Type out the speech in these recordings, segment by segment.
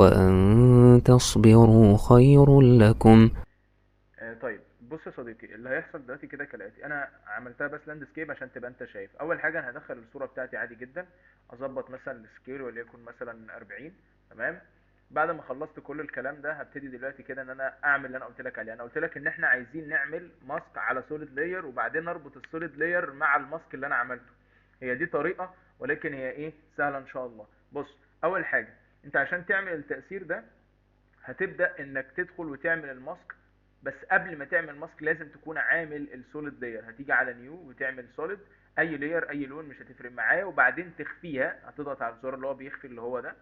وأن تصبروا خير لكم. طيب بص يا صديقي، اللي هيحصل دلوقتي كده كالاتي. انا عملتها بس landscape عشان تبقى انت شايف. اول حاجة انا هدخل الصورة بتاعتي عادي جدا، اظبط مثلا ال scale وليكن مثلا 40. تمام. بعد ما خلصت كل الكلام ده هبتدي دلوقتي كده ان انا اعمل اللي انا قلت لك عليه. انا قلت لك ان احنا عايزين نعمل mask على solid layer، وبعدين اربط ال solid layer مع ال mask اللي انا عملته. هي دي طريقه، ولكن هي ايه، سهلة ان شاء الله. بص، اول حاجة انت عشان تعمل التاثير ده هتبدا انك تدخل وتعمل ال mask، بس قبل ما تعمل mask لازم تكون عامل ال solid layer. هتيجي على new وتعمل solid، اي layer اي لون مش هتفرق معايا، وبعدين تخفيها. هتضغط على الزرار اللي هو بيخفي اللي هو ده.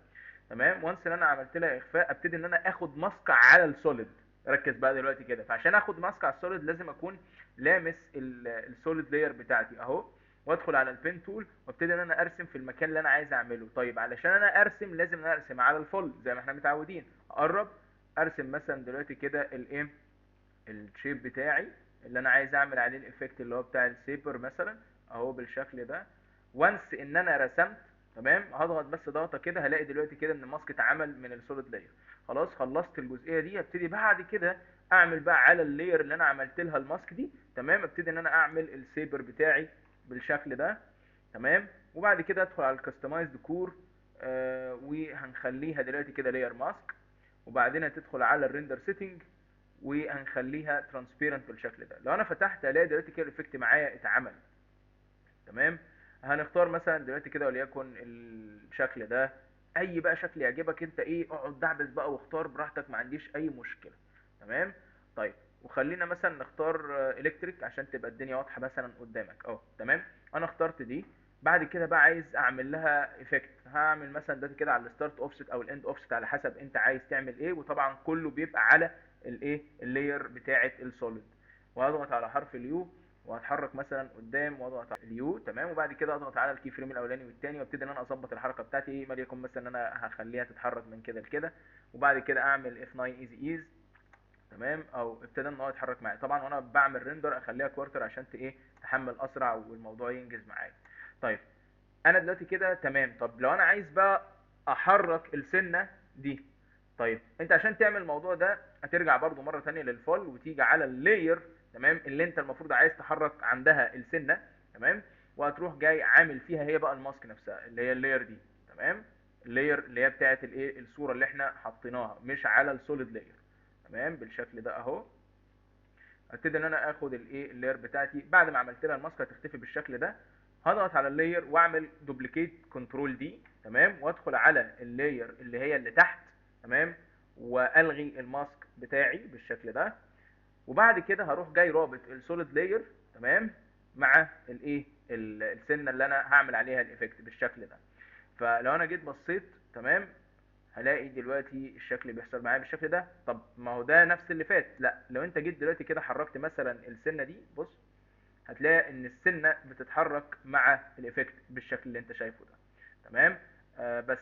تمام. once ان انا عملت لها اخفاء، ابتدي ان انا اخد mask على ال solid. ركز بقى دلوقتي كده. فعشان اخد mask على ال solid لازم اكون لامس ال solid layer بتاعتي اهو، وادخل على ال pen tool وابتدي ان انا ارسم في المكان اللي انا عايز اعمله. طيب علشان انا ارسم لازم ان انا ارسم على ال fill زي ما احنا متعودين. اقرب ارسم مثلا دلوقتي كده الايه، ال shape بتاعي اللي انا عايز اعمل عليه ال effect اللي هو بتاع ال saber مثلا اهو بالشكل ده. once ان انا رسمت، تمام، هضغط بس ضغطه كده هلاقي دلوقتي كده ان ال mask اتعمل من ال solid layer. خلاص خلصت الجزئية دي. هبتدي بعد كده اعمل بقى على ال layer اللي انا عملت لها ال mask دي. تمام. ابتدي ان انا اعمل ال saber بتاعي بالشكل ده. تمام. وبعد كده ادخل على ال customize ديكور، وهنخليها دلوقتي كده layer mask، وبعدين هتدخل على ال render setting وهنخليها transparent بالشكل ده. لو انا فتحت الاقي دلوقتي كده ال effect معايا اتعمل. تمام. هنختار مثلا دلوقتي كده وليكن الشكل ده، اي بقى شكل يعجبك انت، ايه، اقعد دعبس بقى واختار براحتك، ما عنديش اي مشكلة. تمام. طيب وخلينا مثلا نختار electric عشان تبقى الدنيا واضحة مثلا قدامك اهو. تمام. انا اخترت دي. بعد كده بقى عايز اعمل لها effect، هعمل مثلا ده كده على ال start offset او ال end offset على حسب انت عايز تعمل ايه، وطبعا كله بيبقى على الايه، ال layer بتاعه ال solid. وهضغط على حرف ال U وهتحرك مثلا قدام واضغط على ال U. تمام. وبعد كده اضغط على ال key frame الاولاني والثاني، وابتدي ان انا اظبط الحركة بتاعتي ايه، وليكن مثلا ان انا هخليها تتحرك من كده لكده، وبعد كده اعمل F 9 easy ease. تمام. او ابتدى ان هو يتحرك معايا. طبعا وانا بعمل render اخليها quarter عشان ايه، تحمل اسرع والموضوع ينجز معايا. طيب انا دلوقتي كده تمام. طب لو انا عايز بقى احرك السنة دي، طيب انت عشان تعمل الموضوع ده هترجع برضو مرة ثانية لل fill وتيجي على ال layer، تمام، اللي انت المفروض عايز تحرك عندها السنة. تمام. وهتروح جاي عامل فيها هي بقى ال mask نفسها اللي هي ال layer دي. تمام. ال layer اللي هي بتاعه الايه، الصورة اللي احنا حطيناها، مش على ال solid layer. تمام بالشكل ده اهو. ابتدي ان انا اخد الايه، ال layer بتاعتي بعد ما عملت لها ال mask هتختفي بالشكل ده. هضغط على ال layer واعمل duplicate control D. تمام. وادخل على ال layer اللي هي اللي تحت. تمام. والغي ال mask بتاعي بالشكل ده. وبعد كده هروح جاي رابط ال solid layer، تمام، مع الايه، السنة اللي انا هعمل عليها ال effect بالشكل ده. فلو انا جيت بصيت، تمام، هلاقي دلوقتي الشكل بيحصل معايا بالشكل ده. طب ما هو ده نفس اللي فات. لا، لو انت جيت دلوقتي كده حركت مثلا السنة دي، بص هتلاقي ان السنة بتتحرك مع ال effect بالشكل اللي انت شايفه ده. تمام. بس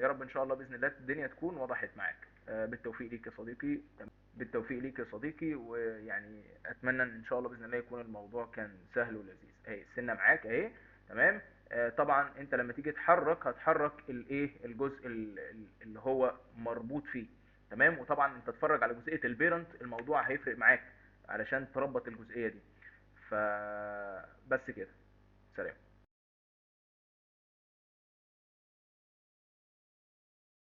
يا رب ان شاء الله باذن الله الدنيا تكون وضحت معاك. بالتوفيق ليك يا صديقي. تمام. بالتوفيق ليك يا صديقي. ويعني اتمنى ان شاء الله باذن الله يكون الموضوع كان سهل ولذيذ. اهي السنة معاك اهي. تمام. طبعا انت لما تيجي تحرك هتحرك الايه، الجزء اللي هو مربوط فيه. تمام. وطبعا انت تتفرج على جزئية ال parent، الموضوع هيفرق معاك علشان تربط الجزئية دي. فبس كده، سلام.